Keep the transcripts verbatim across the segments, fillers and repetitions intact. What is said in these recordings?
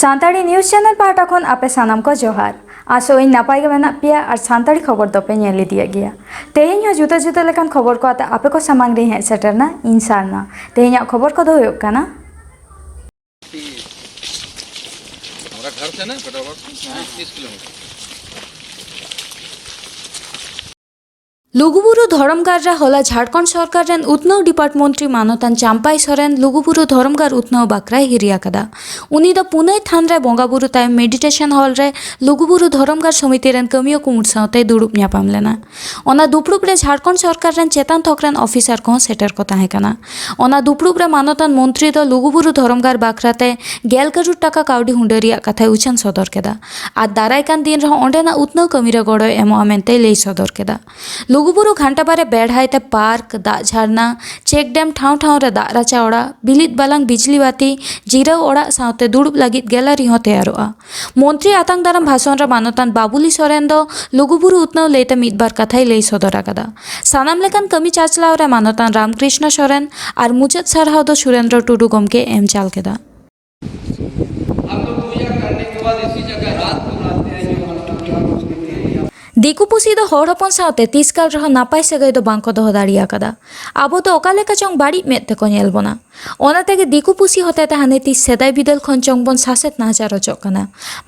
Santali news channel ᱯᱟᱦᱴᱟ ᱠᱷᱚᱱ ᱟᱯᱮ ᱥᱟᱱᱟᱢ ᱠᱚ ᱡᱚᱦᱟᱨ᱾ ᱟᱥᱚᱜ ᱟᱹᱧ ᱱᱟᱯᱟᱭ ᱜᱮ ᱢᱮᱱᱟᱜ ᱯᱮᱭᱟ ᱟᱨ ᱥᱟᱱᱛᱟᱲᱤ ᱠᱷᱚᱵᱚᱨ ᱫᱚᱯᱮ ᱧᱮᱞ ᱤᱫᱤᱭᱮᱫ ᱜᱮᱭᱟ᱾ ᱛᱮᱦᱮᱧ ᱦᱚᱸ ᱡᱩᱫᱟᱹ ᱡᱩᱫᱟᱹ ᱞᱮᱠᱟᱱ ᱠᱷᱚᱵᱚᱨ ᱠᱚ ᱟᱛᱮ ᱟᱯᱮ ᱠᱚ ᱥᱟᱢᱟᱝ ᱨᱤᱧ ᱦᱮᱡ ᱥᱮᱴᱮᱨᱱᱟ ᱤᱧ ᱥᱟᱨᱱᱟ᱾ ᱛᱮᱦᱮᱧᱟᱜ ᱠᱷᱚᱵᱚᱨ ᱠᱚᱫᱚ ᱦᱩᱭᱩᱜ ᱠᱟᱱᱟ᱾ ᱞᱩᱜᱩᱵᱩᱨᱩ ᱫᱷᱚᱨᱚᱢ ᱜᱟᱲ ᱨᱮ ᱦᱚᱞᱟ ᱡᱷᱟᱲᱠᱷᱚᱸᱰ ᱥᱚᱨᱠᱟᱨ ᱨᱮᱱ ᱩᱛᱱᱟᱹᱣ department ᱢᱚᱱᱛᱨᱤ ᱢᱟᱱᱚᱛᱟᱱ ᱪᱟᱢᱯᱟᱭ ᱥᱚᱨᱮᱱ ᱞᱩᱜᱩᱵᱩᱨᱩ ᱫᱷᱚᱨᱚᱢ ᱜᱟᱲ ᱩᱛᱱᱟᱹᱣ ᱵᱟᱠᱷᱨᱟᱭ ᱦᱤᱨᱤ ᱟᱠᱟᱫᱟ᱾ ᱩᱱᱤ ᱫᱚ ᱯᱩᱱᱟᱹᱭ ᱛᱷᱟᱱ ᱨᱮ ᱵᱚᱸᱜᱟ ᱵᱩᱨᱩ ᱛᱟᱭᱚᱢ meditation hall ᱨᱮ ᱞᱩᱜᱩᱵᱩᱨᱩ ᱫᱷᱚᱨᱚᱢ ᱜᱟᱲ ᱥᱚᱢᱤᱛᱤ ᱨᱮᱱ ᱠᱟᱹᱢᱤᱭᱟᱹ ᱠᱩᱢᱩᱴ ᱥᱟᱶᱛᱮ ᱫᱩᱲᱩᱵ ᱧᱟᱯᱟᱢ ᱞᱮᱱᱟ᱾ ᱚᱱᱟ ᱫᱩᱯᱲᱩᱵ ᱨᱮ ᱡᱷᱟᱲᱠᱷᱚᱸᱰ ᱥᱚᱨᱠᱟᱨ ᱨᱮᱱ ᱪᱮᱛᱟᱱ ᱛᱷᱚᱠ ᱨᱮᱱ officer ᱠᱚᱦᱚᱸ ᱥᱮᱴᱮᱨ ᱠᱚ ᱛᱟᱦᱮᱸ ᱠᱟᱱᱟ᱾ ᱚᱱᱟ ᱫᱩᱯᱲᱩᱵ ᱨᱮ ᱢᱟᱱᱚᱛᱟᱱ ᱢᱚᱱᱛᱨᱤ ᱫᱚ ᱞᱩᱜᱩᱵᱩᱨᱩ ᱫᱷᱚᱨᱚᱢ ᱜᱟᱲ ᱵᱟᱠᱷᱨᱟ ᱛᱮ ᱜᱮᱞ ᱠᱟᱹᱨᱩᱲ ᱴᱟᱠᱟ ᱠᱟᱹᱣᱰᱤ ᱦᱩᱸᱰᱟᱹ ᱨᱮᱭᱟᱜ ᱠᱟᱛᱷᱟᱭ ᱩᱪᱷᱟᱹᱱ ᱥᱚᱫᱚᱨ ᱠᱮᱫᱟ ᱟᱨ ᱫᱟᱨᱟᱭ ᱠᱟᱱ ᱫᱤᱱ ᱨᱮᱦᱚᱸ ᱚᱸᱰᱮᱱᱟᱜ ᱩᱛᱱᱟᱹᱣ ᱠᱟᱹᱢᱤ ᱨᱮ ᱜᱚᱲᱚᱭ ᱮᱢᱚᱜᱼᱟ ᱢᱮᱱᱛᱮᱭ ᱞᱟᱹᱭ ᱥᱚᱫᱚᱨ ᱠᱮᱫᱟ᱾ ᱞᱩᱜᱩᱵᱩᱨᱩ ᱜᱷᱟᱱᱴᱟ ᱵᱟᱲᱮ ᱵᱮᱲᱦᱟᱭ ᱛᱮ park, ᱫᱟᱜ ᱡᱷᱟᱨᱱᱟ, check dam, ᱴᱷᱟᱶ ᱴᱷᱟᱶ ᱨᱮ ᱫᱟᱜ ᱨᱟᱪᱟ ᱚᱲᱟᱜ, ᱵᱤᱞᱤᱫ ᱵᱟᱞᱟᱝ ᱵᱤᱡᱽᱞᱤ ᱵᱟᱹᱛᱤ, ᱡᱤᱨᱟᱹᱣ ᱚᱲᱟᱜ ᱥᱟᱶᱛᱮ ᱫᱩᱲᱩᱵ ᱞᱟᱹᱜᱤᱫ gallery ᱦᱚᱸ ᱛᱮᱭᱟᱨᱚᱜᱼᱟ᱾ ᱢᱚᱱᱛᱨᱤ ᱟᱛᱟᱝ ᱫᱟᱨᱟᱢ ᱵᱷᱟᱥᱚᱱ ᱨᱮ ᱢᱟᱱᱚᱛᱟᱱ ᱵᱟᱵᱩᱞᱤ ᱥᱚᱨᱮᱱ ᱫᱚ ᱞᱩᱜᱩᱵᱩᱨᱩ ᱩᱛᱱᱟᱹᱣ ᱞᱟᱹᱭᱛᱮ ᱢᱤᱫ ᱵᱟᱨ ᱠᱟᱛᱷᱟᱭ ᱞᱟᱹᱭ ᱥᱚᱫᱚᱨ ᱟᱠᱟᱫᱟ᱾ ᱥᱟᱱᱟᱢ ᱞᱮᱠᱟᱱ ᱠᱟᱹᱢᱤ ᱪᱟᱪᱞᱟᱣ ᱨᱮ ᱢᱟᱱᱚᱛᱟᱱ ᱨᱟᱢᱠᱨᱤᱥᱱᱚ ᱥᱚᱨᱮᱱ ᱟᱨ ᱢᱩᱪᱟᱹᱫ ᱥᱟᱨᱦᱟᱣ ᱫᱚ ᱥᱩᱨᱮᱱᱫᱨᱚ ᱴᱩᱰᱩ ᱜᱚᱢᱠᱮ ᱮᱢ ᱪᱟᱞ ᱠᱮᱫᱟ᱾ हम लोग पूजा करने के बाद इसी जगह रात को रहते हैं, जो हम लोग ᱫᱤᱠᱩ ᱯᱩᱥᱤ ᱫᱚ ᱦᱚᱲ ᱦᱚᱯᱚᱱ ᱥᱟᱶᱛᱮ ᱛᱤᱥ ᱠᱟᱞ ᱨᱮᱦᱚᱸ ᱱᱟᱯᱟᱭ ᱥᱟᱹᱜᱟᱹᱭ ᱫᱚ ᱵᱟᱝ ᱠᱚ ᱫᱚᱦᱚ ᱫᱟᱲᱮ ᱟᱠᱟᱫᱟ᱾ ᱟᱵᱚ ᱫᱚ ᱚᱠᱟ ᱞᱮᱠᱟ ᱪᱚᱝ ᱵᱟᱹᱲᱤᱡ ᱢᱮᱫ ᱛᱮᱠᱚ ᱧᱮᱞ ᱵᱚᱱᱟ᱾ ᱚᱱᱟ ᱛᱮᱜᱮ ᱫᱤᱠᱩ ᱯᱩᱥᱤ ᱦᱚᱛᱮᱛᱮ ᱦᱟᱱᱮ ᱛᱤᱥ ᱥᱮᱫᱟᱭ ᱵᱤᱫᱟᱹᱞ ᱠᱷᱚᱱ ᱪᱚᱝ ᱵᱚᱱ ᱥᱟᱥᱮᱛ ᱱᱟᱦᱟᱪᱟᱨ ᱚᱪᱚᱜ ᱠᱟᱱᱟ᱾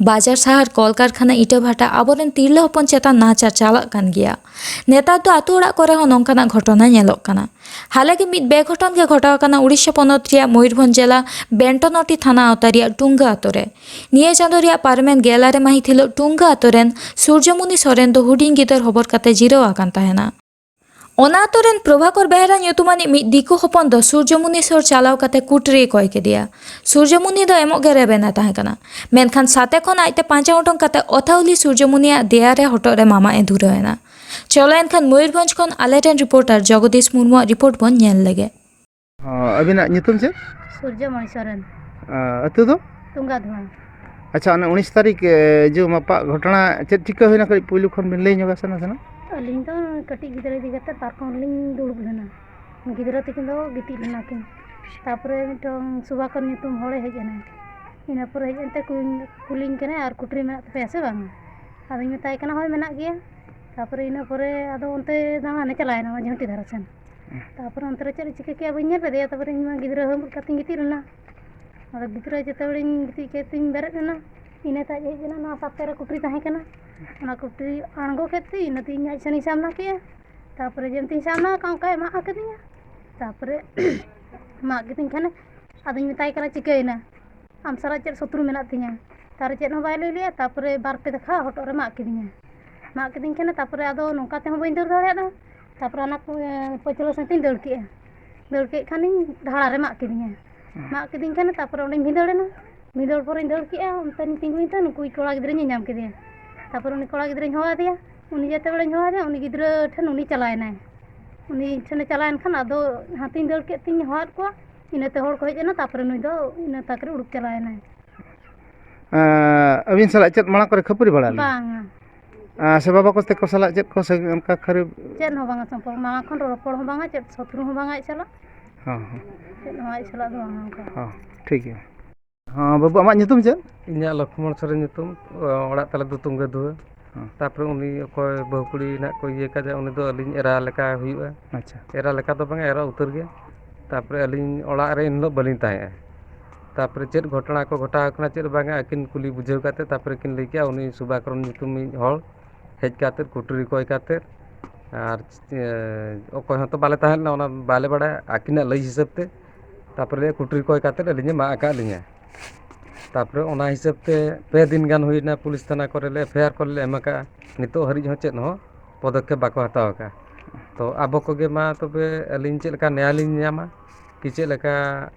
ᱵᱟᱡᱟᱨ ᱥᱟᱦᱟᱨ, ᱠᱚᱞᱠᱟᱨᱠᱷᱟᱱᱟ, ᱤᱴᱟᱹ ᱵᱷᱟᱴᱟ ᱟᱵᱚᱨᱮᱱ ᱛᱤᱨᱞᱟᱹ ᱦᱚᱯᱚᱱ ᱪᱮᱛᱟᱱ ᱱᱟᱦᱟᱪᱟᱨ ᱪᱟᱞᱟᱜ ᱠᱟᱱ ᱜᱮᱭᱟ᱾ ᱱᱮᱛᱟᱨ ᱫᱚ ᱟᱛᱳ ᱚᱲᱟᱜ ᱠᱚᱨᱮ ᱦᱚᱸ ᱱᱚᱝᱠᱟᱱᱟᱜ ᱜᱷᱚᱴᱚᱱᱟ ᱧᱮᱞᱚᱜ ᱠᱟᱱᱟ᱾ ᱦᱟᱞᱮ ᱜᱮ ᱢᱤᱫ ᱵᱮᱜᱷᱚᱴᱚᱱ ᱜᱮ ᱜᱷᱚᱴᱟᱣ ᱟᱠᱟᱱᱟ ᱩᱲᱤᱥᱥᱟ ᱯᱚᱱᱚᱛ ᱨᱮᱭᱟᱜ ᱢᱚᱭᱩᱨᱵᱷᱚᱸᱡᱽ ᱡᱮᱞᱟ ᱵᱮᱱᱴᱚᱱᱚᱴᱤ ᱛᱷᱟᱱᱟ ᱟᱣᱛᱟ ᱨᱮᱭᱟᱜ ᱴᱩᱝᱜᱟᱹ ᱟᱛᱳ ᱨᱮ᱾ ᱱᱤᱭᱟᱹ ᱪᱟᱸᱫᱳ ᱨᱮᱭᱟᱜ ᱯᱟᱨᱚᱢᱮᱱ ᱜᱮᱞ ᱟᱨᱮ ᱢᱟᱹᱦᱤᱛ ᱦᱤᱞᱳᱜ ᱴᱩᱝᱜᱟᱹ ᱟᱛᱳ ᱨᱮᱱ ᱥᱩᱨᱡᱚᱢᱩᱱᱤ ᱥᱚᱨᱮᱱ ᱫᱚ ᱦᱩᱰᱤᱧ ᱜᱤᱫᱟᱹᱨ ᱦᱚᱵᱚᱨ ᱠᱟᱛᱮ ᱡᱤᱨᱟᱹᱣ ᱟᱠᱟᱱ ᱛᱟᱦᱮᱱᱟ᱾ ᱚᱱᱟ ᱟᱛᱳ ᱨᱮᱱ ᱯᱨᱚᱵᱷᱟᱠᱚᱨ ᱵᱮᱦᱨᱟ ᱧᱩᱛᱩᱢᱟᱱᱤᱡ ᱢᱤᱫ ᱫᱤᱠᱩ ᱦᱚᱯᱚᱱ ᱫᱚ ᱥᱩᱨᱡᱚᱢᱩᱱᱤ ᱥᱩᱨ ᱪᱟᱞᱟᱣ ᱠᱟᱛᱮ ᱠᱩᱴᱨᱤᱭ ᱠᱚᱭ ᱠᱮᱫᱮᱭᱟ᱾ ᱥᱩᱨᱡᱚᱢᱩᱱᱤ ᱫᱚ ᱮᱢᱚᱜ ᱜᱮ ᱨᱮᱵᱮᱱᱮ ᱛᱟᱦᱮᱸ ᱠᱟᱱᱟ᱾ ᱢᱮᱱᱠᱷᱟᱱ ᱥᱟᱛᱮ ᱠᱷᱚᱱ ᱟᱡᱛᱮ ᱯᱟᱸᱡᱟ ᱩᱰᱩᱝ ᱠᱟᱛᱮ ᱚᱛᱷᱟᱣᱞᱤ ᱥᱩᱨᱡᱚᱢᱩᱱᱤᱭᱟᱜ ᱫᱮᱭᱟ ᱨᱮ ᱦᱚᱴᱚᱜ ᱨᱮ ᱢᱟᱢᱟᱜ ᱮ ᱫᱷᱩᱨᱟᱹᱣ ᱮᱱᱟ᱾ ᱪᱚᱞᱚ ᱮᱱᱠᱷᱟᱱ ᱢᱚᱭᱩᱨᱵᱷᱚᱸᱡᱽ ᱠᱷᱚᱱ ᱟᱞᱮᱨᱮᱱ reporter ᱡᱚᱜᱚᱫᱤᱥ ᱢᱩᱨᱢᱩᱣᱟᱜ report ᱵᱚᱱ ᱧᱮᱞ ᱞᱮᱜᱮ᱾ ᱚ, ᱟᱹᱵᱤᱱᱟᱜ ᱧᱩᱛᱩᱢ ᱪᱮᱫ? ᱥᱩᱨᱡᱚᱢᱚᱬᱤ ᱥᱚᱨᱮᱱ᱾ ᱟ, ᱟᱹᱛᱩ ᱫᱚ? ᱛᱩᱝᱜᱟ ᱫᱷᱩᱣᱟᱹ᱾ ᱟᱪᱪᱷᱟ, ᱚᱱᱟ ᱩᱱᱤᱥ ᱛᱟᱹᱨᱤᱠᱷ, ᱮ, ᱡᱮ ᱢᱟᱯᱟᱜ ᱜᱷᱚᱴᱚᱱᱟ ᱪᱮᱫ ᱪᱤᱠᱟᱹ ᱦᱩᱭᱱᱟ, ᱠᱟᱹᱴᱤᱡ ᱯᱩᱭᱞᱩ ᱠᱷᱚᱱ ᱵᱤᱱ ᱞᱟᱹᱭ ᱧᱚᱜᱟ ᱥᱮ ᱱᱟᱥᱮᱱᱟᱜ? ᱟᱹᱞᱤᱧ ᱫᱚ ᱠᱟᱹᱴᱤᱡ ᱜᱤᱫᱽᱨᱟᱹ ᱤᱫᱤ ᱠᱟᱛᱮ ᱯᱟᱨᱠᱚᱢ ᱨᱮᱞᱤᱧ ᱫᱩᱲᱩᱵ ᱞᱮᱱᱟ᱾ ᱜᱤᱫᱽᱨᱟᱹ ᱛᱟᱹᱠᱤᱱ ᱫᱚ ᱜᱤᱛᱤᱡ ᱞᱮᱱᱟ ᱠᱤᱱ᱾ ᱛᱟᱨᱯᱚᱨᱮ ᱢᱤᱫᱴᱟᱝ ᱥᱩᱵᱷᱟᱠᱚᱨ ᱧᱩᱛᱩᱢ ᱦᱚᱲᱮ ᱦᱮᱡ ᱮᱱᱟ᱾ ᱤᱱᱟᱹ ᱯᱚᱨᱮ ᱦᱮᱡ ᱮᱱᱛᱮ ᱠᱩᱞᱤᱧ ᱠᱩᱞᱤᱧ ᱠᱟᱱᱟᱭ, "ᱟᱨ ᱠᱩᱴᱨᱤ ᱢᱮᱱᱟᱜ ᱛᱟᱯᱮᱭᱟ ᱥᱮ ᱵᱟᱝ?" ᱟᱫᱚᱧ ᱢᱮᱛᱟᱭ ᱠᱟᱱᱟ, "ᱦᱳᱭ, ᱢᱮᱱᱟᱜ ᱜᱮᱭᱟ᱾" ᱛᱟᱯᱚᱨᱮ ᱤᱱᱟᱹ ᱯᱚᱨᱮ ᱟᱫᱚ ᱚᱱᱛᱮ ᱫᱟᱬᱟᱱᱮ ᱪᱟᱞᱟᱣᱮᱱᱟ, ᱚᱱᱟ ᱡᱷᱟᱹᱱᱴᱤ ᱫᱷᱟᱨᱮ ᱥᱮᱱ᱾ ᱛᱟᱯᱚᱨᱮ ᱚᱱᱛᱮ ᱨᱮ ᱪᱮᱫ ᱮ ᱪᱤᱠᱟᱹ ᱠᱮᱜᱼᱟ ᱵᱟᱹᱧ ᱧᱮᱞ ᱞᱮᱫᱮᱭᱟ᱾ ᱛᱟᱯᱚᱨᱮ ᱤᱧ ᱢᱟ ᱜᱤᱫᱽᱨᱟᱹ ᱦᱟᱹᱢᱵᱩᱫ ᱠᱟᱛᱮᱧ ᱜᱤᱛᱤᱡ ᱞᱮᱱᱟ᱾ ᱟᱫᱚ ᱜᱤᱫᱽᱨᱟᱹ ᱡᱮᱛᱮ ᱦᱚᱲᱤᱧ ᱜᱤᱛᱤᱡ ᱠᱮᱫ ᱛᱤᱧ ᱵᱮᱨᱮᱫ ᱮᱱᱟ, ᱤᱱᱟᱹ ᱛᱟᱡ ᱦᱮᱡ ᱮᱱᱟ, ᱱᱚᱣᱟ ᱥᱟᱛᱮ ᱨᱮ ᱠᱩᱴᱨᱤ ᱛᱟᱦᱮᱸ ᱠᱟᱱᱟ᱾ ᱚᱱᱟ ᱠᱩᱴᱨᱤ ᱟᱬᱜᱚ ᱠᱮᱫ ᱛᱤᱧ, ᱤᱱᱟᱹ ᱛᱤᱧ ᱟᱡ ᱥᱮᱱᱤᱧ ᱥᱟᱢᱱᱟ ᱠᱮᱜᱼᱟ᱾ ᱛᱟᱯᱚᱨᱮ ᱡᱮᱢᱛᱤᱧ ᱥᱟᱢᱱᱟ ᱠᱟᱜ, ᱚᱱᱠᱟᱭ ᱢᱟᱜ ᱟᱠᱟᱫᱤᱧᱟ᱾ ᱛᱟᱯᱚᱨᱮ ᱢᱟᱜ ᱠᱮᱫᱤᱧ ᱠᱷᱟᱱᱮ, ᱟᱫᱚᱧ ᱢᱮᱛᱟᱭ ᱠᱟᱱᱟ, "ᱪᱤᱠᱟᱹᱭᱮᱱᱟ? ᱟᱢ ᱥᱟᱞᱟᱜ ᱪᱮᱫ ᱥᱚᱛᱨᱩ ᱢᱮᱱᱟᱜ ᱛᱤᱧᱟ?" ᱛᱟᱨ ᱪᱮᱫ ᱦᱚᱸ ᱵᱟᱭ ᱞᱟᱹᱭ ᱞᱮᱜᱼᱟ᱾ ᱛᱟᱯᱚᱨᱮ ᱵᱟᱨ ᱯᱮ ᱫᱮᱠᱷᱟ ᱦᱚᱴᱚᱜ ᱨᱮ ᱢᱟᱜ ᱠᱤᱫᱤᱧᱟ᱾ ᱢᱟᱜ ᱠᱤᱫᱤᱧ ᱠᱷᱟᱱᱮ, ᱛᱟᱯᱚᱨᱮ ᱟᱫᱚ ᱱᱚᱝᱠᱟ ᱛᱮᱦᱚᱸ ᱵᱟᱹᱧ ᱫᱟᱹᱲ ᱫᱟᱲᱮᱭᱟᱫᱟ᱾ ᱛᱟᱯᱚᱨᱮ ᱚᱱᱟ ᱠᱚ, ᱮ, ᱯᱟᱹᱪᱷᱞᱟᱹ ᱥᱮᱫ ᱛᱤᱧ ᱫᱟᱹᱲ ᱠᱮᱜᱼᱟ᱾ ᱫᱟᱹᱲ ᱠᱮᱫ ᱠᱷᱟᱱᱤᱧ ᱰᱷᱟᱲᱟ ᱨᱮ ᱢᱟᱜ ᱠᱤᱫᱤᱧᱟ᱾ ᱢᱟᱜ ᱠᱤᱫᱤᱧ ᱠᱷᱟᱱᱮ, ᱛᱟᱯᱚᱨᱮ ᱚᱸᱰᱮᱧ ᱵᱷᱤᱸᱫᱟᱹᱲ ᱮᱱᱟ᱾ ᱵᱷᱤᱸᱫᱟᱹᱲ ᱯᱚᱨᱮᱧ ᱫᱟᱹᱲ ᱠᱮᱜᱼᱟ, ᱚᱱᱛᱮ ᱛᱤᱸᱜᱩᱭᱮᱱ ᱛᱮ ᱱᱩᱠᱩ ᱠᱚᱲᱟ ᱜᱤᱫᱽᱨᱟᱹᱧ ᱧᱟᱢ ᱠᱮᱫᱮᱭᱟ᱾ ᱛᱟᱯᱚᱨᱮ ᱩᱱᱤ ᱠᱚᱲᱟ ᱜᱤᱫᱽᱨᱟᱹᱧ ᱦᱚᱦᱚ ᱟᱫᱮᱭᱟ᱾ ᱩᱱᱤ ᱡᱮᱛᱮ ᱵᱮᱲᱟᱧ ᱦᱚᱦᱚ ᱟᱫᱮᱭᱟ, ᱩᱱᱤ ᱜᱤᱫᱽᱨᱟᱹ ᱴᱷᱮᱱ ᱩᱱᱤ ᱪᱟᱞᱟᱣᱮᱱᱟᱭ᱾ ᱩᱱᱤ ᱴᱷᱮᱱᱮ ᱪᱟᱞᱟᱣᱮᱱ ᱠᱷᱟᱱ ᱟᱫᱚ ᱦᱟᱱᱛᱮᱧ ᱫᱟᱹᱲ ᱠᱮᱫ ᱛᱤᱧ ᱦᱚᱦᱚᱣᱟᱫ ᱠᱚᱣᱟ, ᱤᱱᱟᱹᱛᱮ ᱦᱚᱲ ᱠᱚ ᱦᱮᱡ ᱮᱱᱟ, ᱛᱟᱯᱚᱨᱮ ᱱᱩᱭ ᱫᱚ ᱤᱱᱟᱹ ᱛᱟᱠ ᱨᱮ ᱩᱰᱩᱠ ᱪᱟᱞᱟᱣᱮᱱᱟᱭ᱾ ᱟᱸ, ᱟᱹᱵᱤᱱ ᱥᱟᱞᱟᱜ ᱪᱮᱫ ᱢᱟᱲᱟᱝ ᱠᱚᱨᱮ ᱠᱷᱟᱹᱯᱟᱹᱨᱤ ᱵᱟᱲᱟ ᱞᱮᱱᱟ? ᱵᱟᱝᱟ᱾ ᱟᱸ, ᱥᱮ ᱵᱟᱵᱟ ᱠᱚ ᱛᱟᱠᱚ ᱥᱟᱞᱟᱜ ᱪᱮᱫ ᱠᱚ ᱥᱟᱹᱜᱟᱹᱭ ᱚᱱᱠᱟ ᱠᱷᱟᱹᱨᱟᱹᱯ? ᱪᱮᱫ ᱦᱚᱸ ᱵᱟᱝᱟ, ᱥᱚᱢᱯᱚᱨᱠᱚ ᱢᱟᱲᱟᱝ ᱠᱷᱚᱱ ᱨᱚᱯᱚᱲ ᱦᱚᱸ ᱵᱟᱝᱟ, ᱪᱮᱫ ᱥᱚᱛᱨᱩ ᱦᱚᱸ ᱵᱟᱝᱟ ᱟᱡ ᱥᱟᱞᱟᱜ᱾ ᱦᱚᱸ, ᱦᱚᱸ᱾ ᱪᱮᱫ ᱦᱚᱸ ᱟᱡ ᱥᱟᱞᱟᱜ ᱫᱚ ᱵᱟᱝᱟ ᱚᱱᱠᱟ᱾ ᱦᱚᱸ, ᱴᱷᱤᱠ ᱜᱮᱭᱟ᱾ ᱦᱚᱸ, ᱵᱟᱹᱵᱩ, ᱟᱢᱟᱜ ᱧᱩᱛᱩᱢ ᱪᱮᱫ? ᱤᱧᱟᱹᱜ ᱞᱚᱠᱷᱢᱚᱬ ᱥᱚᱨᱮᱱ ᱧᱩᱛᱩᱢ, ᱚᱲᱟᱜ ᱛᱟᱞᱮ ᱫᱚ ᱛᱩᱝᱜᱟᱹ ᱫᱷᱩᱣᱟᱹ᱾ ᱦᱚᱸ᱾ ᱛᱟᱯᱚᱨᱮ ᱩᱱᱤ ᱚᱠᱚᱭ ᱵᱟᱹᱦᱩ ᱠᱩᱲᱤ ᱱᱟᱜ ᱠᱚ ᱤᱭᱟᱹ ᱠᱟᱫᱮᱭᱟ, ᱩᱱᱤ ᱫᱚ ᱟᱹᱞᱤᱧ ᱮᱨᱟ ᱞᱮᱠᱟ ᱦᱩᱭᱩᱜᱼᱟ᱾ ᱟᱪᱪᱷᱟ᱾ ᱮᱨᱟ ᱞᱮᱠᱟ ᱫᱚ ᱵᱟᱝᱟ, ᱮᱨᱟ ᱩᱛᱟᱹᱨ ᱜᱮ᱾ ᱛᱟᱯᱚᱨᱮ ᱟᱹᱞᱤᱧ ᱚᱲᱟᱜ ᱨᱮ ᱮᱱ ᱦᱤᱞᱳᱜ ᱵᱟᱹᱞᱤᱧ ᱛᱟᱦᱮᱸᱜᱼᱟ᱾ ᱛᱟᱯᱚᱨᱮ ᱪᱮᱫ ᱜᱷᱚᱴᱚᱱᱟ ᱠᱚ ᱜᱷᱚᱴᱟᱣ ᱠᱟᱱᱟ, ᱪᱮᱫ ᱵᱟᱝᱟ, ᱟᱹᱠᱤᱱ ᱠᱩᱞᱤ ᱵᱩᱡᱷᱟᱹᱣ ᱠᱟᱛᱮ ᱛᱟᱯᱚᱨᱮ ᱠᱤᱱ ᱞᱟᱹᱭ ᱠᱮᱜᱼᱟ, ᱩᱱᱤ ᱥᱩᱵᱷᱟᱠᱚᱨᱚᱱ ᱧᱩᱛᱩᱢᱤᱡ ᱦᱚᱲ ᱦᱮᱡ ᱠᱟᱛᱮ ᱠᱩᱴᱨᱤ ᱠᱚᱭ ᱠᱟᱛᱮ, ᱟᱨ, ᱮ, ᱚᱠᱚᱭ ᱦᱚᱸᱛᱚ ᱵᱟᱞᱮ ᱛᱟᱦᱮᱸ ᱞᱮᱱᱟ, ᱚᱱᱟ ᱵᱟᱞᱮ ᱵᱟᱲᱟᱭᱟ, ᱟᱹᱠᱤᱱᱟᱜ ᱞᱟᱹᱭ ᱦᱤᱥᱟᱹᱵ ᱛᱮ᱾ ᱛᱟᱯᱚᱨᱮ ᱠᱩᱴᱨᱤ ᱠᱚᱭ ᱠᱟᱛᱮ ᱟᱹᱞᱤᱧᱮ ᱢᱟᱜ ᱟᱠᱟᱫ ᱞᱤᱧᱟ᱾ ᱛᱟᱯᱚᱨᱮ ᱚᱱᱟ ᱦᱤᱥᱟᱹᱵ ᱛᱮ ᱯᱮ ᱫᱤᱱ ᱜᱟᱱ ᱦᱩᱭᱱᱟ, ᱯᱩᱞᱤᱥ ᱛᱷᱟᱱᱟ ᱠᱚᱨᱮ ᱞᱮ ᱮᱯᱷ ᱟᱭ ᱟᱨ ᱠᱚᱨᱮ ᱞᱮ ᱮᱢ ᱟᱠᱟᱫᱼᱟ᱾ ᱱᱤᱛᱚᱜ ᱦᱟᱹᱨᱤᱡ ᱦᱚᱸ ᱪᱮᱫ ᱦᱚᱸ ᱯᱚᱫᱚᱠᱷᱮᱯ ᱵᱟᱠᱚ ᱦᱟᱛᱟᱣ ᱟᱠᱟᱫᱼᱟ᱾ ᱛᱚ ᱟᱵᱚ ᱠᱚᱜᱮ ᱢᱟ ᱛᱚᱵᱮ ᱟᱹᱞᱤᱧ ᱪᱮᱫ ᱞᱮᱠᱟ ᱱᱮᱭᱟ ᱞᱤᱧ ᱧᱟᱢᱟ, ᱠᱤ ᱪᱮᱫ ᱞᱮᱠᱟ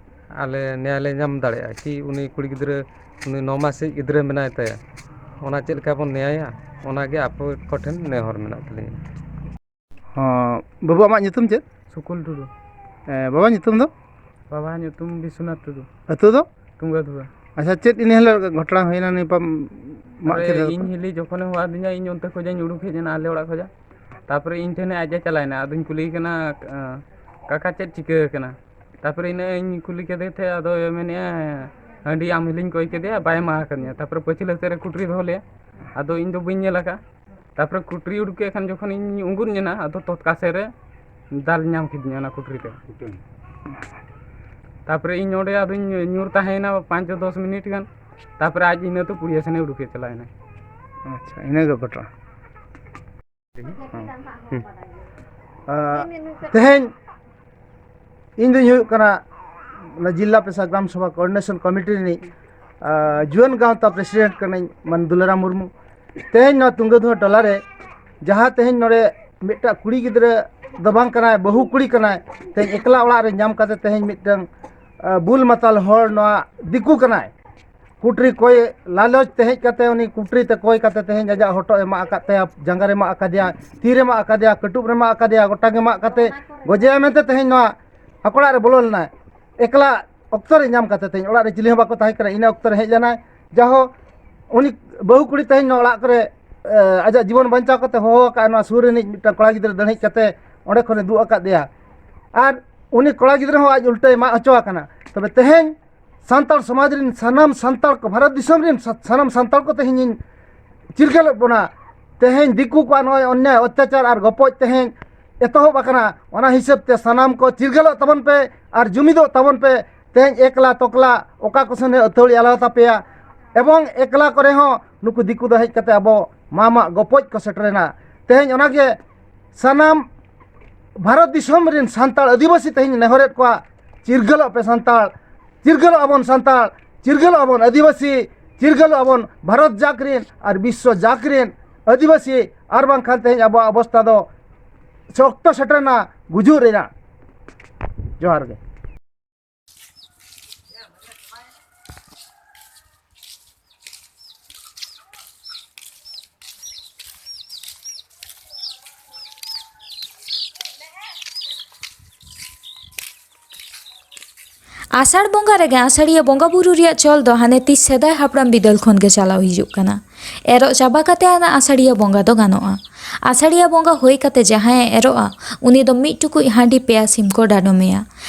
ᱟᱞᱮ ᱱᱮᱭᱟ ᱞᱮ ᱧᱟᱢ ᱫᱟᱲᱮᱭᱟᱜᱼᱟ, ᱠᱤ ᱩᱱᱤ ᱠᱩᱲᱤ ᱜᱤᱫᱽᱨᱟᱹ, ᱩᱱᱤ ᱱᱚ ᱢᱟᱥᱤᱡ ᱜᱤᱫᱽᱨᱟᱹ ᱢᱮᱱᱟᱭ ᱛᱟᱭᱟ, ᱚᱱᱟ ᱪᱮᱫ ᱞᱮᱠᱟ ᱵᱚᱱ ᱱᱮᱭᱟᱭᱟ, ᱚᱱᱟᱜᱮ ᱟᱯᱮ ᱠᱚᱴᱷᱮᱱ ᱱᱮᱦᱚᱨ ᱢᱮᱱᱟᱜ ᱛᱟᱹᱞᱤᱧᱟ᱾ ᱦᱚᱸ, ᱵᱟᱹᱵᱩ, ᱟᱢᱟᱜ ᱧᱩᱛᱩᱢ ᱪᱮᱫ? ᱥᱩᱠᱩᱞ ᱴᱩᱰᱩ᱾ ᱮ, ᱵᱟᱵᱟ ᱧᱩᱛᱩᱢ ᱫᱚ? ᱵᱟᱵᱟ ᱧᱩᱛᱩᱢ ᱵᱤᱥᱥᱚᱱᱟᱛᱷ ᱴᱩᱰᱩ᱾ ᱟᱹᱛᱩ ᱫᱚ? ᱛᱩᱝᱜᱟᱹ ᱫᱷᱩᱣᱟᱹ᱾ ᱟᱪᱪᱷᱟ, ᱪᱮᱫ ᱤᱱᱟᱹ ᱦᱤᱞᱳᱜ ᱜᱷᱚᱴᱚᱱᱟ ᱦᱩᱭᱱᱟ, ᱱᱤᱭᱟᱹ ᱯᱟᱢ ᱢᱟᱜ ᱟᱨᱮ, ᱠᱮᱫᱟ? ᱤᱧ ᱦᱤᱞᱤ ᱡᱚᱠᱷᱚᱱᱮ ᱦᱚᱦᱚ ᱟᱹᱫᱤᱧᱟ, ᱤᱧ ᱚᱱᱛᱮ ᱠᱷᱚᱡᱟᱜ ᱤᱧ ᱩᱰᱩᱠ ᱦᱮᱡ ᱮᱱᱟ, ᱟᱞᱮ ᱚᱲᱟᱜ ᱠᱷᱚᱡᱟᱜ᱾ ᱛᱟᱯᱚᱨᱮ ᱤᱧ ᱴᱷᱮᱱᱮ ᱟᱡ ᱮ ᱪᱟᱞᱟᱣᱮᱱᱟ, ᱟᱫᱚᱧ ᱠᱩᱞᱤᱭᱮ ᱠᱟᱱᱟ, "ᱠᱟᱠᱟ, ᱪᱮᱫ ᱪᱤᱠᱟᱹ ᱟᱠᱟᱱᱟ?" ᱛᱟᱯᱚᱨᱮ ᱤᱱᱟᱹ ᱤᱧ ᱠᱩᱞᱤ ᱠᱮᱫᱮ ᱛᱮ, ᱟᱫᱚᱭ ᱢᱮᱱᱮᱜᱼᱟ, ᱦᱟᱺᱰᱤ ᱟᱢ ᱦᱤᱞᱤᱧ ᱠᱚᱭ ᱠᱮᱫᱮᱭᱟ, ᱵᱟᱭ ᱮᱢᱟ ᱟᱠᱟᱫᱤᱧᱟ᱾ ᱛᱟᱨᱯᱚᱨᱮ ᱯᱟᱹᱪᱷᱞᱟᱹ ᱥᱮᱫ ᱨᱮ ᱠᱩᱴᱨᱤ ᱫᱚᱦᱚ ᱞᱮᱭᱟ, ᱟᱫᱚ ᱤᱧ ᱫᱚ ᱵᱟᱹᱧ ᱧᱮᱞ ᱟᱠᱟᱫᱼᱟ᱾ ᱛᱟᱨᱯᱚᱨᱮ ᱠᱩᱴᱨᱤ ᱩᱰᱩᱠ ᱠᱮᱫ ᱠᱷᱟᱱ ᱡᱚᱠᱷᱚᱱ ᱤᱧ ᱩᱸᱜᱩᱫ ᱧᱮᱱᱟ, ᱟᱫᱚ ᱛᱚᱛᱠᱟ ᱥᱮᱫ ᱨᱮ ᱫᱟᱞ ᱧᱟᱢ ᱠᱤᱫᱤᱧᱟ ᱚᱱᱟ ᱠᱩᱴᱨᱤ ᱛᱮ᱾ ᱛᱟᱨᱯᱚᱨᱮ ᱤᱧ ᱚᱸᱰᱮ ᱟᱫᱚᱧ ᱧᱩᱨ ᱛᱟᱦᱮᱸᱭᱮᱱᱟ ᱯᱟᱸᱪ ᱫᱚᱥ ᱢᱤᱱᱤᱴ ᱜᱟᱱ᱾ ᱛᱟᱨᱯᱚᱨᱮ ᱟᱡ ᱤᱱᱟᱹᱛᱮ ᱯᱩᱲᱤᱭᱟᱹ ᱥᱮᱱᱮ ᱩᱰᱩᱠᱮ ᱪᱟᱞᱟᱣᱮᱱᱟ᱾ ᱟᱪᱪᱷᱟ, ᱤᱱᱟᱹᱜᱮ ᱜᱷᱚᱴᱚᱱᱟ᱾ ᱦᱩᱸ᱾ ᱟᱸ, ᱛᱮᱦᱮᱧ ᱤᱧ ᱫᱩᱧ ᱦᱩᱭᱩᱜ ᱠᱟᱱᱟ ᱚᱱᱟ ᱡᱤᱞᱟ ᱯᱮᱥᱟ ᱜᱨᱟᱢ ᱥᱚᱵᱷᱟ coordination committee ᱨᱤᱱᱤᱡ, ᱟᱸ, ᱡᱩᱣᱟᱹᱱ ᱜᱟᱶᱛᱟ president ᱠᱟᱹᱱᱟᱹᱧ, ᱢᱟᱱ ᱫᱩᱞᱟᱨᱟᱢ ᱢᱩᱨᱢᱩ᱾ ᱛᱮᱦᱮᱧ ᱱᱚᱣᱟ ᱛᱩᱝᱜᱟᱹᱫᱷᱩᱣᱟᱹ ᱴᱚᱞᱟ ᱨᱮ ᱡᱟᱦᱟᱸ ᱛᱮᱦᱮᱧ ᱱᱚᱰᱮ ᱢᱤᱫᱴᱟᱜ ᱠᱩᱲᱤ ᱜᱤᱫᱽᱨᱟᱹ ᱫᱚ ᱵᱟᱝ ᱠᱟᱱᱟᱭ, ᱵᱟᱹᱦᱩ ᱠᱩᱲᱤ ᱠᱟᱱᱟᱭ, ᱛᱮᱦᱮᱧ ᱮᱠᱞᱟ ᱚᱲᱟᱜ ᱨᱮ ᱧᱟᱢ ᱠᱟᱛᱮ ᱛᱮᱦᱮᱧ ᱢᱤᱫᱴᱟᱝ, ᱟᱸ, ᱵᱩᱞ ᱢᱟᱛᱟᱞ ᱦᱚᱲ ᱱᱚᱣᱟ ᱫᱤᱠᱩ ᱠᱟᱱᱟᱭ᱾ ᱠᱩᱴᱨᱤ ᱠᱚᱭ ᱞᱟᱞᱚᱪ ᱛᱮ ᱦᱮᱡ ᱠᱟᱛᱮ, ᱩᱱᱤ ᱠᱩᱴᱨᱤ ᱛᱮ ᱠᱚᱭ ᱠᱟᱛᱮ ᱛᱮᱦᱮᱧ ᱟᱡᱟᱜ ᱦᱚᱴᱚᱜ ᱮ ᱢᱟᱜ ᱟᱠᱟᱫ ᱛᱟᱭᱟ, ᱡᱟᱸᱜᱟ ᱨᱮ ᱢᱟᱜ ᱟᱠᱟᱫᱮᱭᱟ, ᱛᱤ ᱨᱮ ᱢᱟᱜ ᱟᱠᱟᱫᱮᱭᱟ, ᱠᱟᱹᱴᱩᱵ ᱨᱮ ᱢᱟᱜ ᱟᱠᱟᱫᱮᱭᱟ, ᱜᱚᱴᱟ ᱜᱮ ᱢᱟᱜ ᱠᱟᱛᱮ ᱜᱚᱡᱮᱭᱟ ᱢᱮᱱᱛᱮ ᱛᱮᱦᱮᱧ ᱱᱚᱣᱟ ᱟᱠᱚ ᱚᱲᱟᱜ ᱨᱮ ᱵᱚᱞᱚ ᱞᱮᱱᱟᱭ᱾ ᱮᱠᱞᱟ ᱚᱠᱛᱚ ᱨᱮ ᱧᱟᱢ ᱠᱟᱛᱮ ᱛᱮᱦᱮᱧ ᱚᱲᱟᱜ ᱨᱮ ᱪᱤᱞᱤ ᱦᱚᱸ ᱵᱟᱠᱚ ᱛᱟᱦᱮᱸ ᱠᱟᱱᱟ, ᱤᱱᱟᱹ ᱚᱠᱛᱚ ᱨᱮ ᱦᱮᱡ ᱞᱮᱱᱟᱭ᱾ ᱡᱟᱦᱳ, ᱩᱱᱤ ᱵᱟᱹᱦᱩ ᱠᱩᱲᱤ ᱛᱮᱦᱮᱧ ᱱᱚᱣᱟ ᱚᱲᱟᱜ ᱠᱚᱨᱮ, ᱮ, ᱟᱡᱟᱜ ᱡᱤᱵᱚᱱ ᱵᱟᱧᱪᱟᱣ ᱠᱟᱛᱮ ᱦᱚᱦᱚ ᱟᱠᱟᱫ ᱱᱚᱣᱟ ᱥᱩᱨ ᱨᱤᱱᱤᱡ ᱢᱤᱫᱴᱟᱝ ᱠᱚᱲᱟ ᱜᱤᱫᱽᱨᱟᱹ ᱫᱟᱹᱲ ᱦᱮᱡ ᱠᱟᱛᱮ ᱚᱸᱰᱮ ᱠᱷᱚᱱᱮ ᱫᱩᱜ ᱟᱠᱟᱫᱮᱭᱟ᱾ ᱟᱨ ᱩᱱᱤ ᱠᱚᱲᱟ ᱜᱤᱫᱽᱨᱟᱹ ᱦᱚᱸ ᱟᱡ ᱩᱞᱴᱟᱹᱭ ᱢᱟᱜ ᱦᱚᱪᱚ ᱟᱠᱟᱱᱟ᱾ ᱛᱚᱵᱮ ᱛᱮᱦᱮᱧ ᱥᱟᱱᱛᱟᱲ ᱥᱚᱢᱟᱡᱽ ᱨᱮᱱ ᱥᱟᱱᱟᱢ ᱥᱟᱱᱛᱟᱲ ᱠᱚ, ᱵᱷᱟᱨᱚᱛ ᱫᱤᱥᱚᱢ ᱨᱮᱱ ᱥᱟ-, ᱥᱟᱱᱟᱢ ᱥᱟᱱᱛᱟᱲ ᱠᱚ ᱛᱮᱦᱮᱧ ᱤᱧ ᱪᱤᱨᱜᱟᱹᱞᱮᱫ ᱵᱚᱱᱟ᱾ ᱛᱮᱦᱮᱧ ᱫᱤᱠᱩ ᱠᱚᱣᱟᱜ ᱱᱚᱜᱼᱚᱭ ᱚᱱᱱᱭᱟᱭ ᱚᱛᱛᱟᱪᱟᱨ ᱟᱨ ᱜᱚᱯᱚᱡ ᱛᱮᱦᱮᱧ ᱮᱛᱚᱦᱚᱵ ᱟᱠᱟᱱᱟ᱾ ᱚᱱᱟ ᱦᱤᱥᱟᱹᱵ ᱛᱮ ᱥᱟᱱᱟᱢ ᱠᱚ ᱪᱤᱨᱜᱟᱹᱞᱚᱜ ᱛᱟᱵᱚᱱ ᱯᱮ ᱟᱨ ᱡᱩᱢᱤᱫᱚᱜ ᱛᱟᱵᱚᱱ ᱯᱮ᱾ ᱛᱮᱦᱮᱧ ᱮᱠᱞᱟ ᱛᱚᱠᱞᱟ ᱚᱠᱟ ᱠᱚ ᱥᱮᱱ ᱟᱹᱛᱷᱟᱹᱣᱲᱤ ᱟᱞᱚ ᱛᱟᱯᱮᱭᱟ, ᱮᱵᱚᱝ ᱮᱠᱞᱟ ᱠᱚᱨᱮ ᱦᱚᱸ ᱱᱩᱠᱩ ᱫᱤᱠᱩ ᱫᱚ ᱦᱮᱡ ᱠᱟᱛᱮ ᱟᱵᱚ ᱢᱟᱢᱟᱜ ᱜᱚᱯᱚᱡ ᱠᱚ ᱥᱮᱴᱮᱨᱮᱱᱟ᱾ ᱛᱮᱦᱮᱧ ᱚᱱᱟᱜᱮ ᱥᱟᱱᱟᱢ ᱵᱷᱟᱨᱚᱛ ᱫᱤᱥᱚᱢ ᱨᱮᱱ ᱥᱟᱱᱛᱟᱲ ᱟᱹᱫᱤᱵᱟᱹᱥᱤ ᱛᱮᱦᱮᱧ ᱱᱮᱦᱚᱨᱮᱫ ᱠᱚᱣᱟ, ᱪᱤᱨᱜᱟᱹᱞᱚᱜ ᱯᱮ ᱥᱟᱱᱛᱟᱲ, ᱪᱤᱨᱜᱟᱹᱞᱚᱜ ᱟᱵᱚᱱ ᱥᱟᱱᱛᱟᱲ, ᱪᱤᱨᱜᱟᱹᱞᱚᱜ ᱟᱵᱚᱱ ᱟᱹᱫᱤᱵᱟᱹᱥᱤ, ᱪᱤᱨᱜᱟᱹᱞᱚᱜ ᱟᱵᱚᱱ ᱵᱷᱟᱨᱚᱛ ᱡᱟᱠ ᱨᱮᱱ ᱟᱨ ᱵᱤᱥᱥᱚ ᱡᱟᱠ ᱨᱮᱱ ᱟᱹᱫᱤᱵᱟᱹᱥᱤ, ᱟᱨ ᱵᱟᱝᱠᱷᱟᱱ ᱛᱮᱦᱮᱧ ᱟᱵᱚᱣᱟᱜ ᱚᱵᱚᱥᱛᱟ ᱫᱚ ᱥᱚᱠᱛᱚ ᱥᱮᱴᱮᱨᱮᱱᱟ ᱜᱩᱡᱩᱜ ᱨᱮᱱᱟᱜ᱾ ᱡᱚᱦᱟᱨ ᱜᱮ᱾ ᱟᱥᱟᱲ ᱵᱚᱸᱜᱟ ᱨᱮᱜᱮ ᱟᱥᱟᱲᱤᱭᱟᱹ ᱵᱚᱸᱜᱟ ᱵᱩᱨᱩ ᱨᱮᱭᱟᱜ ᱪᱚᱞ ᱫᱚ ᱦᱟᱱᱮ ᱛᱤᱥ ᱥᱮᱫᱟᱭ ᱦᱟᱯᱲᱟᱢ ᱵᱤᱫᱟᱹᱞ ᱠᱷᱚᱱ ᱜᱮ ᱪᱟᱞᱟᱣ ᱦᱤᱡᱩᱜ ᱠᱟᱱᱟ᱾ ᱮᱨᱚᱜ ᱪᱟᱵᱟ ᱠᱟᱛᱮ ᱟᱱᱟ ᱟᱥᱟᱲᱤᱭᱟᱹ ᱵᱚᱸᱜᱟ ᱫᱚ ᱜᱟᱱᱚᱜᱼᱟ᱾ ᱟᱥᱟᱲᱤᱭᱟᱹ ᱵᱚᱸᱜᱟ ᱦᱩᱭ ᱠᱟᱛᱮ ᱡᱟᱦᱟᱸᱭᱮ ᱮᱨᱚᱜᱼᱟ, ᱩᱱᱤ ᱫᱚ ᱢᱤᱫ ᱴᱩᱠᱩᱡ ᱦᱟᱺᱰᱤ ᱯᱮᱭᱟ ᱥᱤᱢ ᱠᱚ ᱰᱟᱰᱚᱢᱮᱭᱟ᱾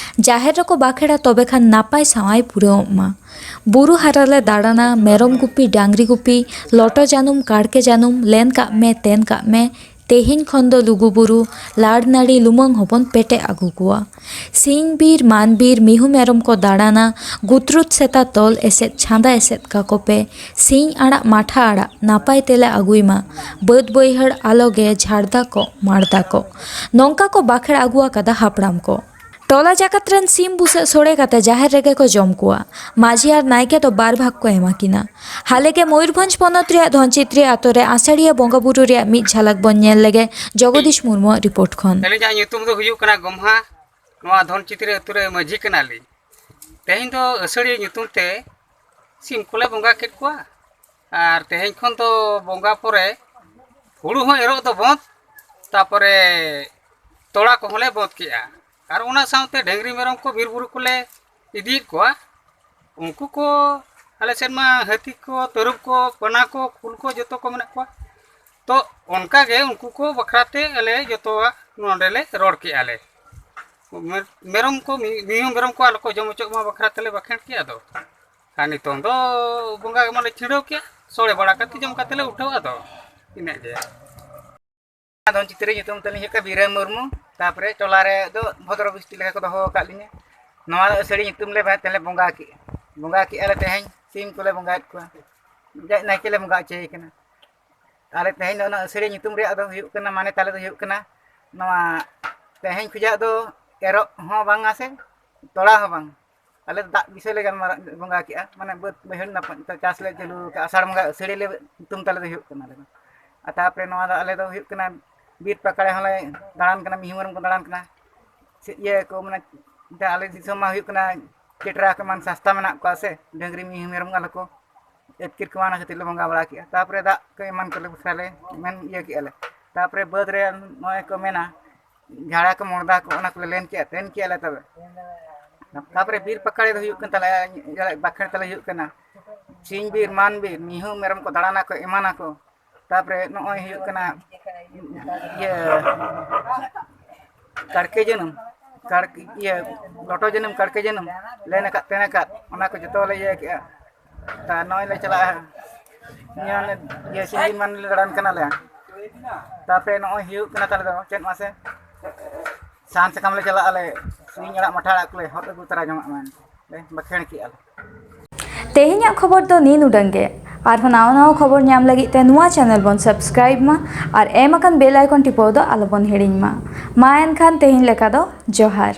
ᱡᱟᱦᱮᱨ ᱨᱮᱠᱚ ᱵᱟᱠᱷᱮᱲᱟ, ᱛᱚᱵᱮ ᱠᱷᱟᱱ ᱱᱟᱯᱟᱭ ᱥᱟᱶᱟᱭ ᱯᱩᱨᱟᱹᱣᱚᱜ ᱢᱟ᱾ ᱵᱩᱨᱩ ᱦᱟᱨᱟ ᱞᱮ ᱫᱟᱬᱟᱱᱟ, ᱢᱮᱨᱚᱢ ᱜᱩᱯᱤ, ᱰᱟᱝᱨᱤ ᱜᱩᱯᱤ, ᱞᱚᱴᱚ ᱡᱟᱹᱱᱩᱢ, ᱠᱟᱲᱠᱮ ᱡᱟᱹᱱᱩᱢ, ᱞᱮᱱ ᱠᱟᱜ ᱢᱮ, ᱛᱮᱱ ᱠᱟᱜ ᱢᱮ, ᱛᱮᱦᱮᱧ ᱠᱷᱚᱱ ᱫᱚ ᱞᱩᱜᱩ ᱵᱩᱨᱩ, ᱞᱟᱲ ᱱᱟᱹᱲᱤ ᱞᱩᱢᱟᱹᱝ ᱦᱚᱵᱚᱱ ᱯᱮᱴᱮᱜ ᱟᱹᱜᱩ ᱠᱚᱣᱟ᱾ ᱥᱤᱧ ᱵᱤᱨ, ᱢᱟᱱ ᱵᱤᱨ, ᱢᱤᱦᱩ ᱢᱮᱨᱚᱢ ᱠᱚ ᱫᱟᱬᱟᱱᱟ, ᱜᱩᱛᱨᱩᱛ ᱥᱮᱛᱟ ᱛᱚᱞ ᱮᱥᱮᱫ, ᱪᱷᱟᱸᱫᱟ ᱮᱥᱮᱫ ᱠᱟᱠᱚ ᱯᱮ, ᱥᱤᱧ ᱟᱲᱟᱜ, ᱢᱟᱴᱷᱟ ᱟᱲᱟᱜ, ᱱᱟᱯᱟᱭ ᱛᱮᱞᱮ ᱟᱹᱜᱩᱭ ᱢᱟ, ᱵᱟᱹᱫᱽ ᱵᱟᱹᱭᱦᱟᱹᱲ ᱟᱞᱚ ᱜᱮ ᱡᱷᱟᱲᱫᱟ ᱠᱚᱜ, ᱢᱟᱲᱫᱟ ᱠᱚᱜ᱾ ᱱᱚᱝᱠᱟ ᱠᱚ ᱵᱟᱠᱷᱮᱲ ᱟᱹᱜᱩ ᱟᱠᱟᱫᱟ ᱦᱟᱯᱲᱟᱢ ᱠᱚ᱾ ᱴᱚᱞᱟ ᱡᱟᱠᱟᱛ ᱨᱮᱱ ᱥᱤᱢ ᱵᱩᱥᱟᱹᱜ ᱥᱳᱲᱮ ᱠᱟᱛᱮ ᱡᱟᱦᱮᱨ ᱨᱮᱜᱮ ᱠᱚ ᱡᱚᱢ ᱠᱚᱣᱟ᱾ ᱢᱟᱹᱡᱷᱤ ᱟᱨ ᱱᱟᱭᱠᱮ ᱫᱚ ᱵᱟᱨ ᱵᱷᱟᱜᱽ ᱠᱚ ᱮᱢᱟ ᱠᱤᱱᱟ᱾ ᱦᱟᱞᱮ ᱜᱮ ᱢᱚᱭᱩᱨᱵᱷᱚᱸᱡᱽ ᱯᱚᱱᱚᱛ ᱨᱮᱭᱟᱜ ᱫᱷᱚᱱᱪᱤᱛᱨᱤ ᱟᱛᱳ ᱨᱮ ᱟᱥᱟᱲᱤᱭᱟᱹ ᱵᱚᱸᱜᱟ ᱵᱩᱨᱩ ᱨᱮᱭᱟᱜ ᱢᱤᱫ ᱡᱷᱟᱞᱟᱠ ᱵᱚᱱ ᱧᱮᱞ ᱞᱮᱜᱮ ᱡᱚᱜᱚᱫᱤᱥ ᱢᱩᱨᱢᱩᱣᱟᱜ ᱨᱤᱯᱳᱨᱴ ᱠᱷᱚᱱ᱾ ᱟᱹᱞᱤᱧᱟᱜ ᱧᱩᱛᱩᱢ ᱫᱚ ᱦᱩᱭᱩᱜ ᱠᱟᱱᱟ ᱜᱚᱢᱦᱟ᱾ ᱱᱚᱣᱟ ᱫᱷᱚᱱᱪᱤᱛᱨᱤ ᱟᱛᱳ ᱨᱮ ᱢᱟᱹᱡᱷᱤ ᱠᱟᱱᱟᱞᱤᱧ᱾ ᱛᱮᱦᱮᱧ ᱫᱚ ᱟᱹᱥᱟᱹᱲᱤᱭᱟᱹ ᱧᱩᱛᱩᱢ ᱛᱮ ᱥᱤᱢ ᱠᱚᱞᱮ ᱵᱚᱸᱜᱟ ᱠᱮᱫ ᱠᱚᱣᱟ᱾ ᱟᱨ ᱛᱮᱦᱮᱧ ᱠᱷᱚᱱ ᱫᱚ ᱵᱚᱸᱜᱟ ᱯᱚᱨᱮ ᱦᱩᱲᱩ ᱦᱚᱸ ᱮᱨᱚᱜ ᱫᱚ ᱵᱚᱸᱫᱽ, ᱛᱟᱯᱚᱨᱮ ᱛᱚᱲᱟ ᱠᱚᱦᱚᱸ ᱞᱮ ᱵᱚᱸᱫᱽ ᱠᱮᱜᱼᱟ᱾ ᱟᱨ ᱚᱱᱟ ᱥᱟᱶᱛᱮ ᱰᱟᱹᱝᱨᱤ ᱢᱮᱨᱚᱢ ᱠᱚ ᱵᱤᱨ ᱵᱩᱨᱩ ᱠᱚᱞᱮ ᱤᱫᱤᱭᱮᱫ ᱠᱚᱣᱟ᱾ ᱩᱱᱠᱩ ᱠᱚ, ᱟᱞᱮ ᱥᱮᱫ ᱢᱟ ᱦᱟᱹᱛᱤ ᱠᱚ, ᱛᱟᱹᱨᱩᱵ ᱠᱚ, ᱵᱟᱱᱟ ᱠᱚ, ᱠᱩᱞ ᱠᱚ, ᱡᱚᱛᱚ ᱠᱚ ᱢᱮᱱᱟᱜ ᱠᱚᱣᱟ᱾ ᱛᱚ ᱚᱱᱠᱟ ᱜᱮ ᱩᱱᱠᱩ ᱠᱚ ᱵᱟᱠᱷᱨᱟ ᱛᱮ ᱟᱞᱮ ᱡᱚᱛᱚᱣᱟᱜ ᱱᱚᱰᱮ ᱞᱮ ᱨᱚᱲ ᱠᱮᱜᱼᱟ ᱞᱮ᱾ ᱢᱮ-, ᱢᱮᱨᱚᱢ ᱠᱚ, ᱢᱤ-, ᱢᱤᱦᱩ ᱢᱮᱨᱚᱢ ᱠᱚ ᱟᱞᱚ ᱠᱚ ᱡᱚᱢ ᱦᱚᱪᱚᱜ ᱢᱟ ᱵᱟᱠᱷᱨᱟ ᱛᱮᱞᱮ ᱵᱟᱠᱷᱮᱲ ᱠᱮᱜᱼᱟ᱾ ᱟᱫᱚ ᱟᱨ ᱱᱤᱛᱚᱝ ᱫᱚ ᱵᱚᱸᱜᱟ ᱢᱟᱞᱮ ᱪᱷᱤᱰᱟᱹᱣ ᱠᱮᱜᱼᱟ, ᱥᱚᱲᱮ ᱵᱟᱲᱟ ᱠᱟᱛᱮ ᱡᱚᱢ ᱠᱟᱛᱮ ᱞᱮ ᱩᱴᱷᱟᱹᱣᱟ᱾ ᱟᱫᱚ ᱤᱱᱟᱹᱜ ᱜᱮ᱾ ᱫᱷᱚᱱ ᱪᱤᱛᱨᱤ ᱧᱩᱛᱩᱢ ᱛᱟᱹᱞᱤᱧ ᱦᱩᱭᱩᱜ ᱠᱟᱱᱟ ᱵᱤᱨᱟᱹᱢ ᱢᱩᱨᱢᱩ᱾ ᱛᱟᱯᱚᱨᱮ ᱴᱚᱞᱟ ᱨᱮ ᱫᱚ ᱵᱷᱚᱫᱨᱚ ᱵᱤᱥᱴᱤ ᱞᱮᱠᱟ ᱠᱚ ᱫᱚᱦᱚ ᱟᱠᱟᱫ ᱞᱤᱧᱟᱹ᱾ ᱱᱚᱣᱟ ᱫᱚ ᱟᱹᱥᱟᱹᱲᱤ ᱧᱩᱛᱩᱢ ᱞᱮ ᱵᱟ-, ᱛᱮᱞᱮ ᱵᱚᱸᱜᱟ ᱠᱮᱜᱼᱟ᱾ ᱵᱚᱸᱜᱟ ᱠᱮᱜᱼᱟ ᱞᱮ ᱛᱮᱦᱮᱧ, ᱥᱤᱢ ᱠᱚᱞᱮ ᱵᱚᱸᱜᱟᱭᱮᱫ ᱠᱚᱣᱟ᱾ ᱡᱟᱭ ᱱᱟᱭᱠᱮ ᱞᱮ ᱵᱚᱸᱜᱟ ᱦᱚᱪᱚᱭᱮ ᱠᱟᱱᱟ᱾ ᱟᱞᱮ ᱛᱮᱦᱮᱧ ᱫᱚ ᱚᱱᱟ ᱟᱹᱥᱟᱹᱲᱤ ᱧᱩᱛᱩᱢ ᱨᱮᱭᱟᱜ ᱫᱚ ᱦᱩᱭᱩᱜ ᱠᱟᱱᱟ, ᱢᱟᱱᱮ ᱛᱟᱞᱮ ᱫᱚ ᱦᱩᱭᱩᱜ ᱠᱟᱱᱟ, ᱱᱚᱣᱟ ᱛᱮᱦᱮᱧ ᱠᱷᱚᱡᱟᱜ ᱫᱚ ᱮᱨᱚᱜ ᱦᱚᱸ ᱵᱟᱝᱟ ᱥᱮ ᱛᱚᱲᱟ ᱦᱚᱸ ᱵᱟᱝ᱾ ᱟᱞᱮ ᱫᱚ ᱫᱟᱜ ᱵᱤᱥᱚᱭ ᱞᱮ ᱜᱟᱞᱢᱟᱨᱟᱣ, ᱵᱚᱸᱜᱟ ᱠᱮᱜᱼᱟ, ᱢᱟᱱᱮ ᱵᱟᱹᱫᱽ ᱵᱟᱹᱭᱦᱟᱹᱲ ᱱᱟᱯᱟᱭ ᱛᱮ ᱪᱟᱥ ᱞᱮ ᱪᱟᱹᱞᱩ ᱟᱠᱟᱫᱼᱟ᱾ ᱟᱥᱟᱲ ᱵᱚᱸᱜᱟ ᱟᱹᱥᱟᱹᱲᱤ ᱞᱮ ᱧᱩᱛᱩᱢ ᱛᱟᱞᱮ ᱫᱚ ᱦᱩᱭᱩᱜ ᱠᱟᱱᱟ ᱟᱞᱮ ᱫᱚ᱾ ᱟᱨ ᱛᱟᱨᱯᱚᱨᱮ ᱱᱚᱣᱟ ᱫᱚ ᱟᱞᱮ ᱫᱚ ᱦᱩᱭᱩᱜ ᱠᱟᱱᱟ ᱵᱤᱨ ᱯᱟᱠᱟᱲᱮ ᱦᱚᱸᱞᱮ ᱫᱟᱬᱟᱱ ᱠᱟᱱᱟ, ᱢᱤᱦᱩ ᱢᱮᱨᱚᱢ ᱠᱚ ᱫᱟᱬᱟᱱ ᱠᱟᱱᱟ᱾ ᱪᱮᱫ ᱤᱭᱟᱹ ᱠᱚ ᱢᱟᱱᱮ, ᱮᱱᱛᱮ ᱟᱞᱮ ᱫᱤᱥᱚᱢ ᱢᱟ ᱦᱩᱭᱩᱜ ᱠᱟᱱᱟ ᱪᱮᱴᱨᱟ ᱠᱚ ᱮᱢᱟᱱ ᱥᱟᱥᱛᱟ ᱢᱮᱱᱟᱜ ᱠᱚᱣᱟ ᱥᱮ, ᱰᱟᱹᱝᱨᱤ ᱢᱤᱦᱩ ᱢᱮᱨᱚᱢ ᱟᱞᱚ ᱠᱚ ᱟᱹᱛᱠᱤᱨ ᱠᱚᱢᱟ, ᱚᱱᱟ ᱠᱷᱟᱹᱛᱤᱨ ᱞᱮ ᱵᱚᱸᱜᱟ ᱵᱟᱲᱟ ᱠᱮᱜᱼᱟ᱾ ᱛᱟᱨᱯᱚᱨᱮ ᱫᱟᱜ ᱠᱚ ᱮᱢᱟᱱ ᱠᱚᱞᱮ ᱵᱟᱠᱷᱨᱟ ᱞᱮ ᱢᱮᱱ ᱤᱭᱟᱹ ᱠᱮᱜᱼᱟ ᱞᱮ᱾ ᱛᱟᱨᱯᱚᱨᱮ ᱵᱟᱹᱫᱽ ᱨᱮ ᱱᱚᱜᱼᱚᱭ ᱠᱚ ᱢᱮᱱᱟ, ᱡᱷᱟᱲᱟ ᱠᱚ ᱢᱚᱲᱫᱟ ᱠᱚ, ᱚᱱᱟ ᱠᱚᱞᱮ ᱞᱮᱱ ᱠᱮᱜᱼᱟ, ᱛᱮᱱ ᱠᱮᱜᱼᱟ ᱞᱮ᱾ ᱛᱚᱵᱮ ᱛᱟᱨᱯᱚᱨᱮ ᱵᱤᱨ ᱯᱟᱠᱟᱲᱮ ᱫᱚ ᱦᱩᱭᱩᱜ ᱠᱟᱱ ᱛᱟᱞᱮᱭᱟ, ᱵᱟᱠᱷᱮᱲ ᱛᱟᱞᱮ ᱦᱩᱭᱩᱜ ᱠᱟᱱᱟ ᱥᱤᱧ ᱵᱤᱨ, ᱢᱟᱱ ᱵᱤᱨ, ᱢᱤᱦᱩ ᱢᱮᱨᱚᱢ ᱠᱚ ᱫᱟᱬᱟᱱᱟᱠᱚ, ᱮᱢᱟᱱᱟᱠᱚ᱾ ᱛᱟᱨᱯᱚᱨᱮ ᱱᱚᱜᱼᱚᱭ ᱦᱩᱭᱩᱜ ᱠᱟᱱᱟ ᱤᱭᱟᱹ ᱠᱟᱲᱠᱮ ᱡᱟᱹᱱᱩᱢ, ᱛᱟᱲᱠᱤ ᱤᱭᱟᱹ ᱞᱚᱴᱚ ᱡᱟᱹᱱᱩᱢ, ᱠᱟᱲᱠᱮ ᱡᱟᱹᱱᱩᱢ, ᱞᱮᱱ ᱟᱠᱟᱫ, ᱛᱮᱱ ᱟᱠᱟᱫ, ᱚᱱᱟ ᱠᱚ ᱡᱚᱛᱚ ᱞᱮ ᱤᱭᱟᱹ ᱠᱮᱜᱼᱟ᱾ ᱛᱟ ᱱᱚᱜᱼᱚᱭ ᱞᱮ ᱪᱟᱞᱟᱜᱼᱟ, ᱤᱭᱟᱹ ᱚᱱᱮ ᱤᱭᱟᱹ ᱥᱤᱸᱜᱤ ᱢᱟᱱ ᱞᱮ ᱫᱟᱬᱟᱱ ᱠᱟᱱᱟᱞᱮ᱾ ᱛᱟᱯᱚᱨᱮ ᱱᱚᱜᱼᱚᱭ ᱦᱩᱭᱩᱜ ᱠᱟᱱᱟ ᱛᱟᱞᱮ ᱫᱚ ᱪᱮᱫ ᱢᱟᱥᱮ, ᱥᱟᱦᱟᱱ ᱥᱟᱠᱟᱢ ᱞᱮ ᱪᱟᱞᱟᱜ ᱟᱞᱮ, ᱥᱩᱭᱤᱧ ᱟᱲᱟᱜ ᱢᱟᱴᱷᱟ ᱟᱲᱟᱜ ᱠᱚᱞᱮ ᱦᱚᱫ ᱟᱹᱜᱩ ᱛᱚᱨᱟ ᱡᱚᱝᱟᱜ ᱢᱮᱱᱛᱮ ᱞᱮ ᱵᱟᱠᱷᱮᱲ ᱠᱮᱜᱼᱟ ᱞᱮ᱾ ᱛᱮᱦᱮᱧᱟᱜ ᱠᱷᱚᱵᱚᱨ ᱫᱚ ᱱᱤᱱ ᱩᱰᱟᱹᱝ ᱜᱮ᱾ ᱟᱨᱦᱚᱸ ᱱᱟᱣᱟ ᱱᱟᱣᱟ ᱠᱷᱚᱵᱚᱨ ᱧᱟᱢ ᱞᱟᱹᱜᱤᱫ ᱛᱮ ᱱᱚᱣᱟ channel ᱵᱚᱱ subscribe ᱢᱟ ᱟᱨ ᱮᱢ ᱟᱠᱟᱱ bell icon ᱴᱤᱯᱟᱹᱣ ᱫᱚ ᱟᱞᱚᱵᱚᱱ ᱦᱤᱲᱤᱧ ᱢᱟ᱾ ᱢᱟ ᱮᱱᱠᱷᱟᱱ ᱛᱮᱦᱮᱧ ᱞᱮᱠᱟ ᱫᱚ ᱡᱚᱦᱟᱨ᱾